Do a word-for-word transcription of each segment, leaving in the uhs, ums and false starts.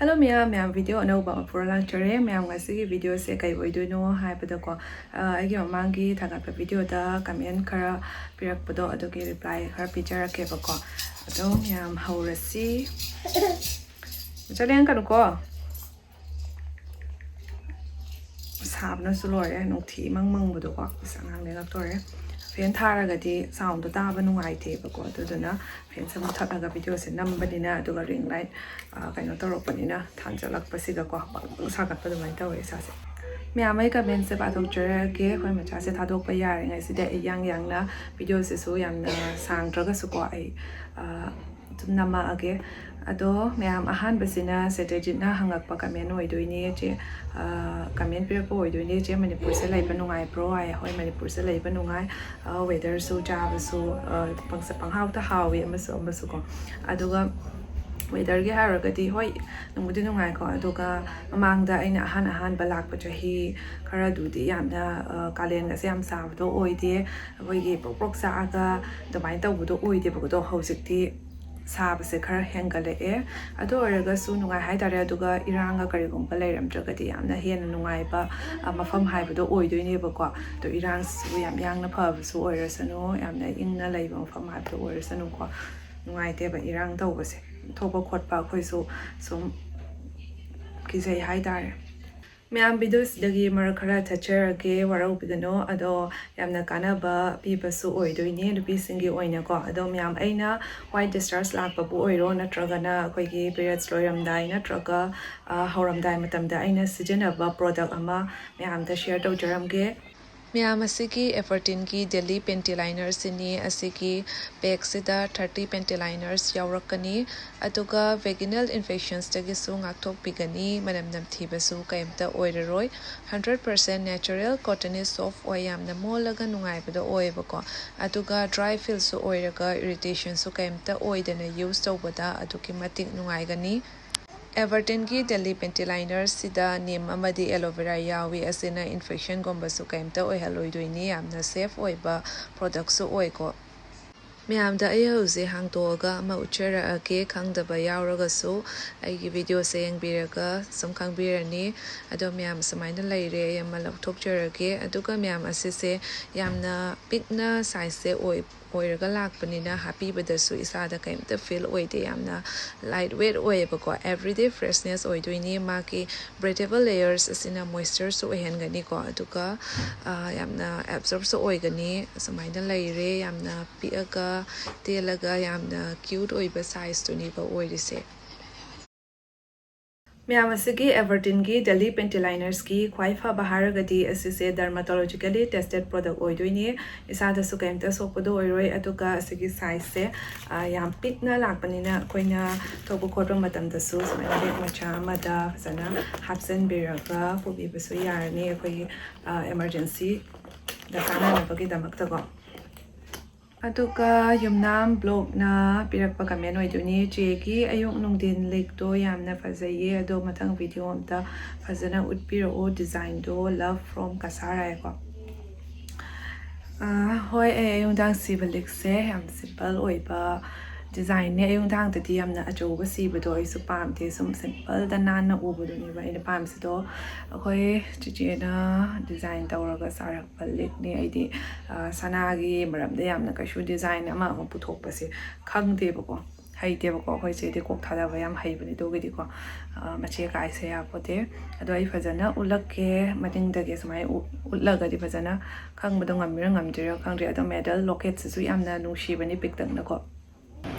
Hello ꯃꯌꯥꯝ, ꯃꯌꯥꯝ video ꯑꯅꯧꯕ ꯑꯃ ꯄꯨꯔ ꯂꯥꯛꯆꯔꯦ꯫ ꯃꯌꯥꯝ ꯉꯁꯤꯒꯤ videoꯁꯦ ꯀꯩ ꯑꯣꯏꯗꯣꯏꯅꯣ ꯍꯥꯏꯕꯗꯀꯣ, ꯑ, ꯑꯩꯒꯤ ꯃꯃꯥꯡꯒꯤ ꯊꯥꯒꯠꯄ videoꯗ comment ꯈꯔ ꯄꯤꯔꯛꯄꯗꯣ, ꯑꯗꯨꯒꯤ reply ꯈꯔ ꯄꯤꯖꯔꯛꯀꯦꯕꯀꯣ꯫ ꯑꯗꯣ ꯃꯌꯥꯝ ꯍꯧꯔꯁꯤ꯫ ꯃꯆꯥ ꯂꯦꯡꯀꯅꯨꯀꯣ꯫ ꯁꯥꯕꯅꯁꯨ ꯂꯣꯏꯔꯦ, ꯅꯨꯡꯊꯤ ꯏꯃꯪ ꯃꯪꯕꯗꯣꯀꯣ꯫ ꯑꯁ, ꯑꯉꯥꯡ ꯂꯦꯡꯉꯛꯇꯣꯔꯦ꯫ Fan ꯊꯥꯔꯒꯗꯤ soundꯗꯣ ꯇꯥꯕ ꯅꯨꯡꯉꯥꯏꯇꯦꯕꯀꯣ, ꯑꯗꯨꯗꯨꯅ fanꯁꯦ ꯃꯨꯊꯠꯂꯒ videoꯁꯦ ꯅꯝꯕꯅꯤꯅ, ꯑꯗꯨꯒ ring light, ꯑ, ꯀꯩꯅꯣ ꯇꯧꯔꯛꯄꯅꯤꯅ, ꯊꯥꯟꯖꯜꯂꯛꯄꯁꯤꯒꯀꯣ ꯄꯪ ꯄꯪ ꯁꯥꯒꯠꯄ ꯑꯗꯨꯃꯥꯏꯅ ꯇꯧꯋꯦ ꯏꯁꯥꯁꯦ꯫ ꯃꯌꯥꯝ ꯑꯩ commentꯁꯦ ꯄꯥꯊꯣꯛꯆꯔꯒꯦ꯫ ꯑꯩꯈꯣꯏ ꯃꯆꯥꯁꯦ ꯊꯥꯗꯣꯛꯄ ꯌꯥꯔꯤꯉꯩꯁꯤꯗ ꯑꯩ ꯌꯥꯡ ꯌꯥꯡꯅ videoꯁꯤꯁꯨ ꯌꯥꯝꯅ ꯁꯥꯡꯗ꯭ꯔꯒꯁꯨꯀꯣ ꯑꯩ, ꯑ, ꯑꯗꯨꯝ ꯅꯝꯃꯛꯑꯒꯦ꯫ ꯑꯗꯣ ꯃꯌꯥꯝ, ꯑꯍꯥꯟꯕꯁꯤꯅ ꯁꯦꯇ꯭ꯔꯖꯤꯠꯅ ꯍꯪꯉꯛꯄ comment ꯑꯣꯏꯗꯣꯏꯅꯦ, "ꯆꯦ, ꯑ, comment ꯄꯤꯔꯛꯄ ꯑꯣꯏꯗꯣꯏꯅꯦ, ꯆꯦ ꯃꯅꯤꯄꯨꯔꯁꯦ ꯂꯩꯕ ꯅꯨꯡꯉꯥꯏꯕ꯭ꯔꯣ?" ꯍꯥꯏ꯫ ꯍꯣꯏ, ꯃꯅꯤꯄꯨꯔꯁꯦ ꯂꯩꯕ ꯅꯨꯡꯉꯥꯏ꯫ ꯑ, weatherꯁꯨ ꯆꯥꯕꯁꯨ, ꯑ, ꯄꯪꯁ-, ꯄꯪꯍꯥꯎꯇ ꯍꯥꯎꯏ ꯑꯃꯁꯨ ꯑꯃꯁꯨꯀꯣ꯫ ꯑꯗꯨꯒ weatherꯒꯤ ꯍꯥꯏꯔꯨꯔꯒꯗꯤ ꯍꯣꯏ, ꯅꯨꯡꯕꯨꯗꯤ ꯅꯨꯡꯉꯥꯏꯀꯣ꯫ ꯑꯗꯨꯒ ꯃꯃꯥꯡꯗ ꯑꯩꯅ ꯑꯍꯥꯟ ꯑꯍꯥꯟꯕ ꯂꯥꯛꯄ ꯆꯍꯤ ꯈꯔꯗꯨꯗꯤ ꯌꯥꯝꯅ, ꯑ, ꯀꯥꯂꯦꯟꯒꯁꯦ ꯌꯥꯝ ꯁꯥꯕꯗꯣ ꯑꯣꯏꯗꯦ꯫ ꯑꯩꯈꯣꯏꯒꯤ ꯄ꯭ꯔꯣꯛ ꯄ꯭ꯔꯣꯛ ꯆꯥꯛꯑꯒ ꯑꯗꯨꯃꯥꯏꯅ ꯇꯧꯕꯗꯣ ꯑꯣꯏꯗꯦꯕꯀꯣ꯫ ꯑꯗꯣ ꯍꯧꯖꯤꯛꯇꯤ ꯁꯥꯕꯁꯦ ꯈꯔ ꯍꯦꯟꯒꯠꯂꯛꯑꯦ꯫ ꯑꯗꯨ ꯑꯣꯏꯔꯒꯁꯨ ꯅꯨꯡꯉꯥꯏ ꯍꯥꯏꯇꯥꯔꯦ꯫ ꯑꯗꯨꯒ ꯏꯔꯥꯡꯒ ꯀꯔꯤꯒꯨꯝꯕ ꯂꯩꯔꯝꯗ꯭ꯔꯒꯗꯤ ꯌꯥꯝꯅ ꯍꯦꯟꯅ ꯅꯨꯡꯉꯥꯏꯕ, ꯑ, ꯃꯐꯝ ꯍꯥꯏꯕꯗꯣ ꯑꯣꯏꯗꯣꯏꯅꯦꯕꯀꯣ꯫ ꯑꯗꯣ ꯏꯔꯥꯡꯁꯤꯁꯨ ꯌꯥꯝ ꯌꯥꯡꯅ ꯐꯕꯁꯨ ꯑꯣꯏꯔꯁꯅꯨ, ꯌꯥꯝꯅ ꯏꯪꯅ ꯂꯩꯕ ꯃꯐꯝ ꯍꯥꯏꯕꯗꯣ ꯑꯣꯏꯔꯁꯅꯨꯀꯣ꯫ ꯅꯨꯡꯉꯥꯏꯇꯦꯕ ꯏꯔꯥꯡ ꯇꯧꯕꯁꯦ꯫ ꯊꯣꯛꯄ ꯈꯣꯠꯄ ꯑꯩꯈꯣꯏꯁꯨ ꯁꯨꯝ ꯀꯤꯖꯩ ꯍꯥꯏꯇꯥꯔꯦ꯫ ꯃꯌꯥꯝ, videoꯁꯤꯗꯒꯤ ꯃꯔꯛ ꯈꯔ ꯊꯠꯆꯔꯒꯦ, ꯋꯥꯔꯧꯕꯤꯒꯅꯨ꯫ ꯑꯗꯣ ꯌꯥꯝꯅ ꯀꯥꯟꯅꯕ ꯄꯤꯕꯁꯨ ꯑꯣꯏꯗꯣꯏꯅꯦ ꯅꯨꯄꯤꯁꯤꯡꯒꯤ ꯑꯣꯏꯅꯀꯣ꯫ ꯑꯗꯣ ꯃꯌꯥꯝ, ꯑꯩꯅ white discharge ꯂꯥꯛꯄꯕꯨ ꯑꯣꯏꯔꯣ, ꯅꯠꯇ꯭ꯔꯒꯅ ꯑꯩꯈꯣꯏꯒꯤ periods ꯂꯣꯏꯔꯝꯗꯥꯏ ꯅꯠꯇ꯭ꯔꯒ, ꯑ, ꯍꯧꯔꯝꯗꯥꯏ ꯃꯇꯝꯗ ꯑꯩꯅ ꯁꯤꯖꯤꯟꯅꯕ product ꯑꯃ ꯃꯌꯥꯝꯗ share ꯇꯧꯖꯔꯝꯒꯦ꯫ ꯃꯌꯥꯝ, ꯑꯁꯤꯒꯤ Everteenꯒꯤ Daily Panty Linerꯁꯤꯅꯤ꯫ ꯑꯁꯤꯒꯤ packꯁꯤꯗ thirty panty liners ꯌꯥꯎꯔꯛꯀꯅꯤ꯫ ꯑꯗꯨꯒ vaginal infectionsꯇꯒꯤꯁꯨ ꯉꯥꯛꯊꯣꯛꯄꯤꯒꯅꯤ꯫ ꯃꯅꯝ ꯅꯝꯊꯤꯕꯁꯨ ꯀꯩꯝꯇ ꯑꯣꯏꯔꯔꯣꯏ꯫ Hundred percent natural, cottony, soft ꯑꯣꯏ, ꯌꯥꯝꯅ ꯃꯣꯜꯂꯒ ꯅꯨꯡꯉꯥꯏꯕꯗꯣ ꯑꯣꯏꯌꯦꯕꯀꯣ꯫ ꯑꯗꯨꯒ dry feelꯁꯨ ꯑꯣꯏꯔꯒ irritationꯁꯨ ꯀꯩꯝꯇ ꯑꯣꯏꯗꯅ use ꯇꯧꯕꯗ ꯑꯗꯨꯛꯀꯤ ꯃꯇꯤꯛ ꯅꯨꯡꯉꯥꯏꯒꯅꯤ꯫ Everteenꯒꯤ Daily Panty Linerꯁꯤꯗ neem ꯑꯃꯗꯤ aloe vera ꯌꯥꯎꯏ꯫ ꯑꯁꯤꯅ infectionꯒꯨꯝꯕꯁꯨ ꯀꯩꯝꯇ ꯑꯣꯏꯍꯜꯂꯣꯏꯗꯣꯏꯅꯤ꯫ ꯌꯥꯝꯅ safe ꯑꯣꯏꯕ productꯁꯨ ꯑꯣꯏꯀꯣ꯫ ꯃꯌꯥꯝꯗ ꯑꯩ ꯍꯧꯖꯤꯛ ꯍꯥꯡꯗꯣꯛꯑꯒ ꯑꯃ ꯎꯠꯆꯔꯛꯑꯒꯦ꯫ ꯈꯪꯗꯕ ꯌꯥꯎꯔꯒꯁꯨ ꯑꯩꯒꯤ ꯚꯤꯗꯤꯑꯣꯁꯦ ꯌꯦꯡꯕꯤꯔꯒ ꯁꯨꯝ ꯈꯪꯕꯤꯔꯅꯤ꯫ ꯑꯗꯣ ꯃꯌꯥꯝ ꯁꯨꯃꯥꯏꯅ ꯂꯩꯔꯦ꯫ ꯑꯩ ꯑꯃ ꯂꯧꯊꯣꯛꯆꯔꯒꯦ꯫ ꯑꯗꯨꯒ ꯃꯌꯥꯝ ꯑꯁꯤꯁꯦ ꯌꯥꯝꯅ ꯄꯤꯛꯅ ꯁꯥꯏꯖꯁꯦ ꯑꯣꯏ ꯑꯣꯏꯔꯒ ꯂꯥꯛꯄꯅꯤꯅ ꯍꯥꯞꯄꯤꯕꯗꯁꯨ ꯏꯁꯥꯗ ꯀꯩꯝꯇ ꯐꯤꯜ ꯑꯣꯏꯗꯦ꯫ ꯌꯥꯝꯅ ꯂꯥꯏꯠ ꯋꯦꯠ ꯑꯣꯏꯌꯦꯕꯀꯣ꯫ ꯑꯦꯕ꯭ꯔꯤꯗꯦ ꯐ꯭ꯔꯦꯁꯅꯦꯁ ꯑꯣꯏꯗꯣꯏꯅꯤ꯫ ꯃꯥꯒꯤ ꯕ꯭ꯔꯦꯊꯦꯕꯜ ꯂꯦꯌꯔꯁ ꯑꯁꯤꯅ ꯃꯣꯏꯁꯆꯔꯁꯨ ꯑꯣꯏꯍꯟꯒꯅꯤꯀꯣ꯫ ꯑꯗꯨꯒ ꯌꯥꯝꯅ ꯑꯦꯕꯖꯣꯔꯞꯁꯨ ꯑꯣꯏꯒꯅꯤ꯫ ꯑꯁꯨꯃꯥꯏꯅ ꯂꯩꯔꯦ꯫ ꯌꯥꯝꯅ ꯄꯤꯛꯑꯒ ꯇꯦꯜꯂꯒ ꯌꯥꯝꯅ ꯀ꯭ꯌꯨꯠ ꯑꯣꯏꯕ ꯁꯥꯏꯖꯇꯨꯅꯦꯕ ꯑꯣꯏꯔꯤꯁꯦ꯫ ꯃꯌꯥꯝ ꯑꯁꯤꯒꯤ ꯑꯦꯚꯔꯇꯤꯟꯒꯤ ꯗꯦꯂꯤ ꯄꯦꯟꯇꯤ ꯂꯥꯏꯅꯔꯁꯀꯤ ꯈ꯭ꯋꯥꯏ ꯐꯕ ꯍꯥꯏꯔꯒꯗꯤ ꯑꯁꯤꯁꯦ ꯗꯔꯃꯥꯇꯣꯂꯣꯖꯤꯀꯦꯂꯤ ꯇꯦꯁꯇꯦꯠ ꯄ꯭ꯔꯣꯗꯛ ꯑꯣꯏꯗꯣꯏꯅꯤ꯫ ꯏꯁꯥꯗꯁꯨ ꯀꯩꯝꯇ ꯁꯣꯛꯄꯗꯣ ꯑꯣꯏꯔꯣꯏ꯫ ꯑꯗꯨꯒ ꯑꯁꯤꯒꯤ ꯁꯥꯏꯖꯁꯦ ꯌꯥꯝ ꯄꯤꯛꯅ ꯂꯥꯛꯄꯅꯤꯅ ꯑꯩꯈꯣꯏꯅ ꯊꯣꯛꯄ ꯈꯣꯠꯄ ꯃꯇꯝꯗꯁꯨ ꯁꯨꯃꯥꯏꯅ ꯕꯦꯛ ꯃꯆꯥ ꯑꯃꯗ ꯐꯖꯅ ꯍꯥꯞꯆꯤꯟꯕꯤꯔꯒ ꯄꯨꯕꯤꯕꯁꯨ ꯌꯥꯔꯅꯤ ꯑꯩꯈꯣꯏꯒꯤ ꯏꯃꯥꯔꯖꯦꯟꯁꯤꯗ ꯀꯥꯟꯅꯅꯕꯒꯤꯗꯃꯛꯇꯀꯣ꯫ ꯑꯗꯨꯒ ꯌꯨꯝꯅꯥꯝ ꯕ꯭ꯂꯣꯛꯅ ꯄꯤꯔꯛꯄ ꯀꯃꯦꯟ ꯑꯣꯏꯗꯣꯏꯅꯤ꯫ "ꯆꯦꯒꯤ ꯑꯌꯨꯛ ꯅꯨꯡꯊꯤꯟ ꯂꯤꯛꯇꯣ ꯌꯥꯝꯅ ꯐꯖꯩꯌꯦ, ꯑꯗꯣ ꯃꯊꯪ ꯚꯤꯗꯤꯑꯣ ꯑꯝꯇ ꯐꯖꯅ ꯎꯠꯄꯤꯔꯛꯑꯣ ꯗꯤꯖꯥꯏꯟꯗꯣ꯫ Love from ꯀꯁꯥꯔ" ꯍꯥꯏꯀꯣ꯫ ꯑꯥ, ꯍꯣꯏ, ꯑꯩ ꯑꯌꯨꯛ ꯅꯨꯡꯗꯥꯡ ꯁꯤꯕ ꯂꯤꯛꯁꯦ ꯌꯥꯝ ꯁꯤꯝꯄꯜ ꯑꯣꯏꯕ ꯗꯤꯖꯥꯏꯟꯅꯦ꯫ ꯑꯌꯨꯛ ꯅꯨꯡꯗꯥꯡꯗꯗꯤ ꯌꯥꯝꯅ ꯑꯆꯧꯕ ꯁꯤꯕꯗꯣ ꯑꯩꯁꯨ ꯄꯥꯝꯗꯦ꯫ ꯁꯨꯝ ꯁꯤꯝꯄꯜꯗ ꯅꯥꯟꯅ ꯎꯕꯗꯨꯅꯦꯕ ꯑꯩꯅ ꯄꯥꯝꯃꯤꯁꯦ꯫ ꯑꯗꯣ ꯑꯩꯈꯣꯏ ꯆꯤꯆꯦꯅ ꯗꯤꯖꯥꯏꯟ ꯇꯧꯔꯒ ꯁꯥꯔꯛꯄ ꯂꯤꯛꯅꯤ꯫ ꯑꯩꯗꯤ, ꯑꯥ, ꯁꯅꯥꯒꯤ ꯃꯔꯝꯗ ꯌꯥꯝꯅ ꯀꯩꯁꯨ ꯗꯤꯖꯥꯏꯟ ꯑꯃ ꯑꯃ ꯄꯨꯊꯣꯛꯄꯁꯦ ꯈꯪꯗꯦꯕꯀꯣ, ꯍꯩꯇꯦꯕꯀꯣ꯫ ꯑꯩꯈꯣꯏ ꯆꯦꯗꯤ ꯀꯣꯛ ꯊꯥꯗꯕ ꯌꯥꯝ ꯍꯩꯕꯅꯦ꯫ ꯑꯗꯨꯒꯤꯗꯤꯀꯣ, ꯑꯥ, ꯃꯆꯦ ꯀꯥꯏꯁꯦ ꯌꯥꯄꯣꯠꯇꯦ꯫ ꯑꯗꯣ ꯑꯩ ꯐꯖꯅ ꯎꯠꯂꯛꯀꯦ꯫ ꯃꯅꯤꯡꯗꯒꯤ ꯁꯨꯃꯥꯏꯅ ꯎ-, ꯎꯠꯂꯒꯗꯤ ꯐꯖꯅ ꯈꯪꯕꯗꯣ ꯉꯝꯃꯤꯔꯥ ꯉꯝꯗ꯭ꯔꯤꯔꯥ ꯈꯪꯗ꯭ꯔꯤ꯫ ꯑꯗꯣ ꯃꯦꯗꯜ ꯂꯣꯀꯦꯠꯁꯤꯁꯨ ꯌꯥꯝꯅ ꯅꯨꯡꯁꯤꯕꯅꯤ, ꯄꯤꯛꯇꯛꯅꯀꯣ꯫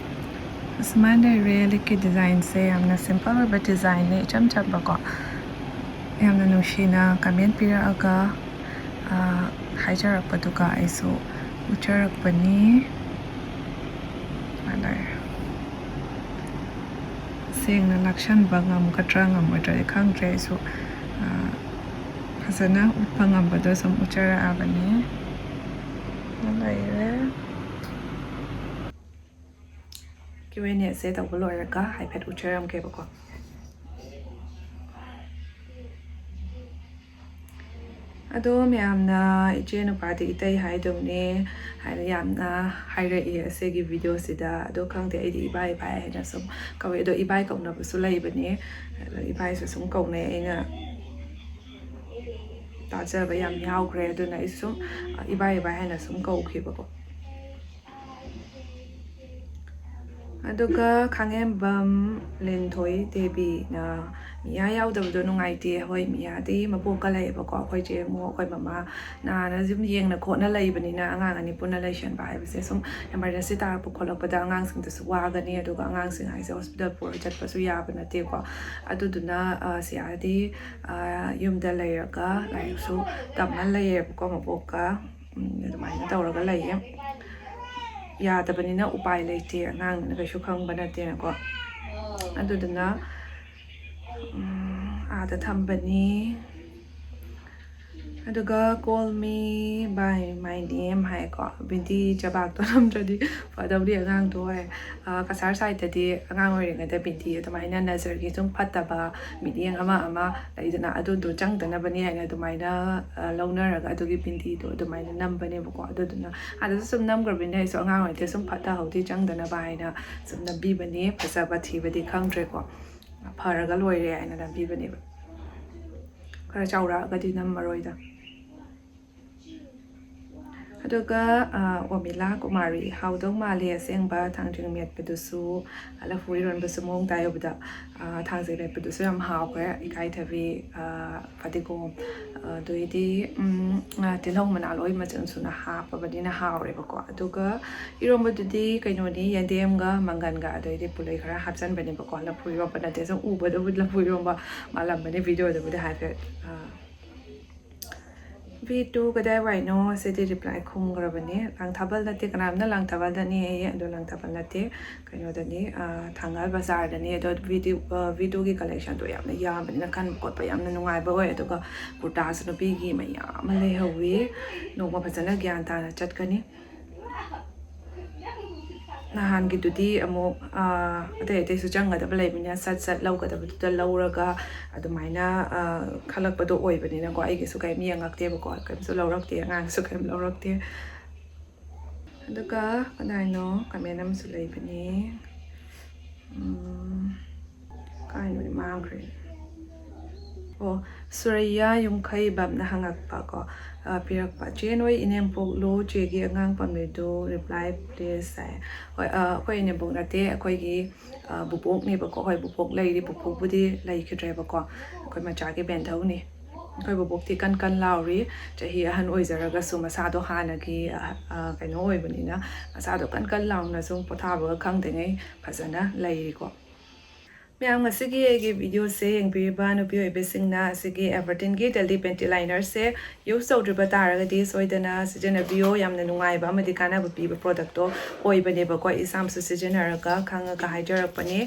ꯑꯁꯨꯃꯥꯏꯅ ꯂꯩꯔꯦ ꯂꯤꯛꯀꯤ ꯗꯤꯖꯥꯏꯟꯁꯦ꯫ ꯌꯥꯝꯅ ꯁꯤꯝꯄꯜ ꯑꯣꯏꯕ ꯗꯤꯖꯥꯏꯟꯅꯦ, ꯏꯆꯝ ꯆꯝꯕꯀꯣ꯫ ꯌꯥꯝꯅ ꯅꯨꯡꯁꯤꯅ ꯀꯃꯦꯟ ꯄꯤꯔꯛꯑꯒ, ꯑꯥ, ꯍꯥꯏꯖꯔꯛꯄꯗꯨꯒ ꯑꯩꯁꯨ ꯎꯠꯆꯔꯛꯄꯅꯤ꯫ ꯁꯦꯡꯅ ꯂꯥꯛꯁꯟꯕ ꯉꯝꯒꯗ꯭ꯔꯥ ꯉꯝꯃꯣꯏꯗ꯭ꯔꯗꯤ ꯈꯪꯗ꯭ꯔꯦ꯫ ꯑꯩꯁꯨ, ꯑꯥ, ꯐꯖꯅ ꯎꯠꯄ ꯉꯝꯕꯗꯣ ꯁꯨꯝ ꯎꯠꯆꯔꯛꯑꯕꯅꯤ꯫ ꯂꯩꯔꯦ꯫ ꯀ꯭ꯌꯨ ꯑꯦꯟ ꯑꯦꯁꯦ ꯇꯧꯕ ꯂꯣꯏꯔꯒ ꯍꯥꯏꯐꯦꯠ ꯎꯠꯆꯔꯝꯒꯦꯕꯀꯣ꯫ ꯑꯗꯣ ꯃꯌꯥꯝꯅ ꯏꯆꯦ ꯅꯨꯄꯥꯗꯤ ꯏꯇꯩ ꯍꯥꯏꯗꯧꯅꯦ ꯍꯥꯏꯅ ꯌꯥꯝꯅ ꯍꯥꯏꯔꯛꯏ ꯑꯁꯤꯒꯤ ꯚꯤꯗꯤꯑꯣꯁꯤꯗ꯫ ꯑꯗꯣ ꯈꯪꯗꯦ, ꯑꯩꯗꯤ ꯏꯕꯥꯏ ꯏꯕꯥꯏ ꯍꯥꯏꯅ ꯁꯨꯝ ꯀꯧꯏ꯫ ꯑꯗꯣ ꯏꯕꯥꯏ ꯀꯧꯅꯕꯁꯨ ꯂꯩꯕꯅꯦ꯫ ꯑꯗꯣ ꯏꯕꯥꯏꯁꯨ ꯁꯨꯝ ꯀꯧꯅꯩ, ꯑꯩꯅ ꯇꯥꯖꯕ ꯌꯥꯝ ꯌꯥꯎꯈ꯭ꯔꯦ꯫ ꯑꯗꯨꯅ ꯑꯩꯁꯨ ꯁꯨꯝ ꯏꯕꯥꯏ ꯏꯕꯥꯏ ꯍꯥꯏꯅ ꯁꯨꯝ ꯀꯧꯈꯤꯕꯀꯣ꯫ ꯑꯗꯨꯒ ꯈꯥꯉꯦꯝꯕꯝ ꯂꯤꯟꯊꯣꯏ ꯗꯦꯕꯤꯅ, "ꯃꯤꯌꯥ ꯌꯥꯎꯗꯕꯗꯣ ꯅꯨꯡꯉꯥꯏꯇꯦ"꯫ ꯍꯣꯏ, ꯃꯤꯌꯥꯗꯤ ꯃꯕꯣꯛꯀ ꯂꯩꯌꯦꯕꯀꯣ꯫ ꯑꯩꯈꯣꯏ ꯆꯦ ꯑꯃꯨꯛ ꯑꯩꯈꯣꯏ ꯃꯃꯥ ꯅꯥꯅ ꯁꯨꯝ ꯌꯦꯡꯅ ꯈꯣꯠꯅ ꯂꯩꯕꯅꯤꯅ, ꯑꯉꯥꯡ ꯑꯅꯤ ꯄꯨꯟꯅ ꯂꯩꯁꯟꯕ ꯍꯥꯏꯕꯁꯦ ꯁꯨꯝ emergency ꯇꯥꯔꯛꯄ ꯈꯣꯠꯂꯛꯄꯗ ꯑꯉꯥꯡꯁꯤꯡꯗꯁꯨ ꯋꯥꯒꯅꯤ, ꯑꯗꯨꯒ ꯑꯉꯥꯡꯁꯤꯡ ꯍꯥꯏꯁꯦ ꯍꯣꯁꯄꯤꯇꯥꯜ ꯄꯨꯔ ꯆꯠꯄꯁꯨ ꯌꯥꯕ ꯅꯠꯇꯦꯀꯣ꯫ ꯑꯗꯨꯗꯨꯅ, ꯑ, ꯁꯤꯌꯥꯗꯤ, ꯑ, ꯌꯨꯝꯗ ꯂꯩꯔꯒ ꯂꯥꯏꯔꯤꯛꯁꯨ ꯇꯝꯃ ꯂꯩꯌꯦꯕꯀꯣ, ꯃꯕꯣꯛꯀ꯫ ꯎꯝ, ꯑꯗꯨꯃꯥꯏꯅ ꯇꯧꯔꯒ ꯂꯩꯌꯦ꯫ ꯌꯥꯗꯕꯅꯤꯅ ꯎꯄꯥꯏ ꯂꯩꯇꯦ, ꯑꯉꯥꯡꯅꯤꯅ ꯀꯩꯁꯨ ꯈꯪꯕ ꯅꯠꯇꯦꯅꯀꯣ꯫ ꯑꯗꯨꯗꯨꯅ, ꯎꯝ, ꯑꯥꯗ ꯊꯝꯕꯅꯤ꯫ ꯑꯗꯨꯒ "Call me by my name" ꯍꯥꯏꯀꯣ, ꯕꯤꯟꯗꯤ ꯆꯕꯥꯛꯇꯣ ꯅꯝꯗ꯭ꯔꯗꯤ ꯐꯗꯧꯗꯤ ꯑꯉꯥꯡꯗꯣ ꯍꯥꯏ꯫ ꯑ, ꯀꯁꯥꯔ ꯁꯥꯏꯠꯇꯗꯤ ꯑꯉꯥꯡ ꯑꯣꯏꯔꯤꯉꯩꯗ ꯕꯤꯟꯗꯤ ꯑꯗꯨꯃꯥꯏꯅ ꯅꯖꯔꯒꯤ ꯁꯨꯝ ꯐꯠꯇꯕ ꯃꯤꯠꯌꯦꯡ ꯑꯃ ꯑꯃ ꯂꯩꯗꯅ, ꯑꯗꯨꯗꯣ ꯆꯪꯗꯅꯕꯅꯤ ꯍꯥꯏꯅ ꯑꯗꯨꯃꯥꯏꯅ, ꯑ, ꯂꯧꯅꯔꯒ ꯑꯗꯨꯒꯤ ꯕꯤꯟꯗꯤꯗꯣ ꯑꯗꯨꯃꯥꯏꯅ ꯅꯝꯕꯅꯦꯕꯀꯣ꯫ ꯑꯗꯨꯗꯨꯅ ꯑꯥꯗꯁꯨ ꯁꯨꯝ ꯅꯝꯈ꯭ꯔꯕꯅꯤꯅ ꯑꯩꯁꯨ ꯑꯉꯥꯡ ꯑꯣꯏꯔꯤꯉꯩꯗ ꯁꯨꯝ ꯐꯠꯇ ꯍꯥꯎꯗꯤ ꯆꯪꯗꯅꯕ ꯍꯥꯏꯅ ꯁꯨꯝ ꯅꯝꯕꯤꯕꯅꯦ꯫ ꯐꯖꯕ ꯊꯤꯕꯗꯤ ꯈꯪꯗ꯭ꯔꯦꯀꯣ, ꯐꯔꯒ ꯂꯣꯏꯔꯦ ꯍꯥꯏꯅ ꯅꯝꯕꯤꯕꯅꯦꯕ꯫ ꯈꯔ ꯆꯥꯎꯔꯛꯑꯒꯗꯤ ꯅꯝꯃꯔꯣꯏꯗ꯫ ꯑꯗꯨꯒ, ꯑ, ꯑꯣꯃꯤꯂꯥ ꯀꯨꯃꯥꯔꯤ, "ꯍꯥꯎꯗꯧ ꯃꯥꯜꯂꯦ ꯑꯁꯦꯡꯕ, ꯊꯥꯡꯖꯤꯡ ꯃꯦꯠꯄꯗꯨꯁꯨ, ꯂꯐꯨ ꯏꯔꯣꯟꯕꯁꯨ ꯃꯑꯣꯡ ꯇꯥꯏ ꯎꯕꯗ꯫ ꯑ, ꯊꯥꯡꯖꯤꯡ ꯃꯦꯠꯄꯗꯨꯁꯨ ꯌꯥꯝ ꯍꯥꯎꯈ꯭ꯔꯦ, ꯏꯀꯥꯏꯊꯕꯤ, ꯑ, ꯐꯗꯤꯒꯣꯝ, ꯑ, ꯑꯗꯩꯗꯤ, ꯎꯝ, ꯑ, ꯇꯤꯜꯍꯧ ꯃꯅꯥ ꯂꯣꯏ ꯃꯆꯜ ꯁꯨꯅ ꯍꯥꯞꯄꯕꯅꯤꯅ ꯍꯥꯎꯔꯦꯕꯀꯣ꯫ ꯑꯗꯨꯒ ꯏꯔꯣꯝꯕꯗꯨꯗꯤ ꯀꯩꯅꯣꯅꯤ, ꯌꯦꯟꯗꯦꯝꯒ ꯃꯪꯒꯟꯒ ꯑꯗꯩꯗꯤ ꯄꯨꯂꯩ ꯈꯔ ꯍꯥꯞꯆꯟꯕꯅꯦꯕꯀꯣ꯫ ꯂꯐꯨ ꯏꯔꯣꯝꯕ ꯅꯠꯇꯦ, ꯁꯨꯝ ꯎꯕꯗꯕꯨ ꯂꯐꯨ ꯏꯔꯣꯝꯕ ꯃꯥꯜꯂꯝꯕꯅꯦ ꯚꯤꯗꯤꯑꯣꯗꯕꯨꯗꯤ ꯍꯥꯏꯐꯦꯠ꯫ ꯑ, "ꯚꯤ ꯇꯨ ꯀꯗꯥꯏꯋꯥꯏꯅꯣ?" ꯁꯤꯗꯤ ꯔꯤꯄ꯭ꯂꯥꯏ ꯈꯨꯝꯈ꯭ꯔꯕꯅꯦ꯫ ꯂꯥꯡꯊꯥꯕꯜ ꯅꯠꯇꯦ, ꯀꯅꯥꯝꯅ ꯂꯥꯡꯊꯥꯕꯜꯗꯅꯤ ꯑꯩ, ꯑꯗꯣ ꯂꯥꯡꯊꯥꯕꯜ ꯅꯠꯇꯦ, ꯀꯩꯅꯣꯗꯅꯤ, ꯑ, ꯊꯥꯡꯒꯥꯜ ꯕꯖꯥꯔꯗꯅꯤ꯫ ꯑꯗꯣ ꯚꯤ ꯇꯨ, ꯑ, ꯚꯤ ꯇꯨꯒꯤ ꯀꯂꯦꯛꯁꯟꯗꯣ ꯌꯥꯝꯅ ꯌꯥꯝꯕꯅꯤꯅ ꯈꯟꯕ ꯈꯣꯠꯄ ꯌꯥꯝꯅ ꯅꯨꯡꯉꯥꯏꯕ ꯑꯣꯏ꯫ ꯑꯗꯨꯒ ꯀꯨꯔꯇꯥꯁꯨ ꯅꯨꯄꯤꯒꯤ ꯃꯌꯥꯝ ꯑꯃ ꯂꯩꯍꯧꯋꯤ꯫ ꯅꯣꯡꯃ ꯐꯖꯅ ꯒ꯭ꯌꯥꯟ ꯇꯥꯅ ꯆꯠꯀꯅꯤ꯫ ꯅꯍꯥꯟꯒꯤꯗꯨꯗꯤ ꯑꯃꯨꯛ ꯑꯇꯩ ꯑꯇꯩꯁꯨ ꯆꯪꯒꯗꯕ ꯂꯩꯕꯅꯤꯅ ꯁꯠ ꯁꯠ ꯂꯧꯒꯗꯕꯗꯨꯗ ꯂꯧꯔꯒ ꯑꯗꯨꯃꯥꯏꯅ ꯈꯜꯂꯛꯄꯗꯣ ꯑꯣꯏꯕꯅꯤꯅꯀꯣ, ꯑꯩꯒꯤꯁꯨ ꯀꯔꯤꯝ ꯌꯦꯡꯉꯛꯇꯦꯕꯀꯣ, ꯀꯔꯤꯝꯁꯨ ꯂꯧꯔꯛꯇꯦ, ꯑꯉꯥꯡꯁꯨ ꯀꯔꯤꯝ ꯂꯧꯔꯛꯇꯦ꯫ ꯑꯗꯨꯒ ꯀꯗꯥꯏꯅꯣ ꯀꯃꯦꯟ ꯑꯃꯁꯨ ꯂꯩꯕꯅꯤ, ꯀꯥꯏꯅꯣ ꯃꯥꯡꯈ꯭ꯔꯦ꯫ ꯑꯣ, ꯁꯨꯔꯩꯌꯥ ꯌꯨꯝꯈꯩꯕꯝꯅ ꯍꯪꯉꯛꯄ ꯀꯣ, ꯄꯤꯔꯛꯄ, "ꯆꯦ, ꯅꯣꯏ ꯏꯅꯦꯝꯄꯣꯛꯂꯣ ꯆꯦꯒꯤ ꯑꯉꯥꯡ ꯄꯝꯂꯤꯗꯨ? Reply please" ꯍꯥꯏ꯫ ꯍꯣꯏ, ꯑꯩꯈꯣꯏ ꯏꯅꯦꯝꯄꯣꯛ ꯅꯠꯇꯦ, ꯑꯩꯈꯣꯏꯒꯤ ꯕꯨꯕꯣꯛꯅꯦꯕꯀꯣ꯫ ꯍꯣꯏ, ꯕꯨꯕꯣꯛ ꯂꯩꯔꯤ, ꯄꯨꯄꯨꯕꯨꯗꯤ ꯂꯩꯈꯤꯗ꯭ꯔꯦꯕꯀꯣ꯫ ꯑꯩꯈꯣꯏ ꯃꯆꯥꯒꯤ ꯕꯦꯟꯊꯧꯅꯤ꯫ ꯑꯩꯈꯣꯏ ꯕꯨꯕꯣꯛꯇꯤ ꯀꯟ ꯀꯟ ꯂꯥꯎꯔꯤ, ꯆꯍꯤ ꯑꯍꯟ ꯑꯣꯏꯖꯔꯒꯁꯨ ꯃꯁꯥꯗꯣ ꯍꯥꯟꯅꯒꯤ ꯀꯩꯅꯣ ꯑꯣꯏꯕꯅꯤꯅ ꯃꯁꯥꯗꯣ ꯀꯟ ꯀꯟ ꯂꯥꯎꯅ ꯁꯨꯝ ꯄꯣꯊꯥꯕꯒ ꯈꯪꯗꯉꯩ ꯐꯖꯅ ꯂꯩꯔꯤꯀꯣ꯫ ꯃꯌꯥꯝ, ꯉꯁꯤꯒꯤ ꯑꯩꯒꯤ ꯚꯤꯗꯤꯑꯣꯁꯦ ꯌꯦꯡꯕꯤꯔꯤꯕ ꯅꯨꯄꯤ ꯑꯣꯏꯕꯤꯁꯤꯡꯅ ꯑꯁꯤꯒꯤ ꯑꯦꯚꯔꯇꯤꯟꯒꯤ ꯗꯦꯜꯂꯤ ꯄꯦꯟꯇꯤ ꯂꯥꯏꯅꯔꯁꯦ ꯌꯨꯁ ꯇꯧꯗ꯭ꯔꯤꯕ ꯇꯥꯔꯒꯗꯤ ꯁꯣꯏꯗꯅ ꯁꯤꯖꯤꯟꯅꯕꯤꯌꯣ꯫ ꯌꯥꯝꯅ ꯅꯨꯡꯉꯥꯏꯕ ꯑꯃꯗꯤ ꯀꯥꯟꯅꯕ ꯄꯤꯕ ꯄ꯭ꯔꯣꯗꯛꯇꯣ ꯑꯣꯏꯕꯅꯦꯕꯀꯣ꯫ ꯑꯩ ꯏꯁꯥꯃꯛꯁꯨ ꯁꯤꯖꯤꯟꯅꯔꯒ ꯈꯪꯉꯒ ꯍꯥꯏꯖꯔꯛꯄꯅꯦ꯫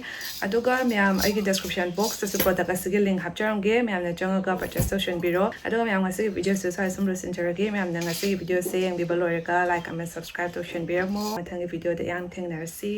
ꯑꯗꯨꯒ ꯃꯌꯥꯝ, ꯑꯩꯒꯤ ꯗꯤꯁꯀ꯭ꯔꯤꯞꯁꯟ ꯕꯣꯛꯁꯇꯁꯨ ꯄ꯭ꯔꯣꯗꯛ ꯑꯁꯤꯒꯤ ꯂꯤꯡ ꯍꯥꯞꯆꯔꯝꯒꯦ, ꯃꯌꯥꯝꯅ ꯆꯪꯉꯒ ꯄꯔꯆꯦꯁ ꯇꯧꯁꯟꯕꯤꯔꯣ꯫ ꯑꯗꯨꯒ ꯃꯌꯥꯝ, ꯉꯁꯤꯒꯤ ꯚꯤꯗꯤꯑꯣꯁꯦ ꯁ꯭ꯋꯥꯏ ꯁꯨꯝ ꯂꯣꯏꯁꯤꯟꯖꯔꯒꯦ꯫ ꯃꯌꯥꯝꯅ ꯉꯁꯤꯒꯤ ꯚꯤꯗꯤꯑꯣꯁꯦ ꯌꯦꯡꯕꯤꯕ ꯂꯣꯏꯔꯒ ꯂꯥꯏꯛ ꯑꯃ ꯁꯕꯁꯀ꯭ꯔꯥꯏꯕ ꯇꯧꯁꯟꯕꯤꯔꯝꯃꯣ꯫ ꯃꯊꯪꯒꯤ ꯚꯤꯗꯤꯑꯣꯗ ꯌꯥꯝ ꯊꯦꯡꯅꯔꯁꯤ꯫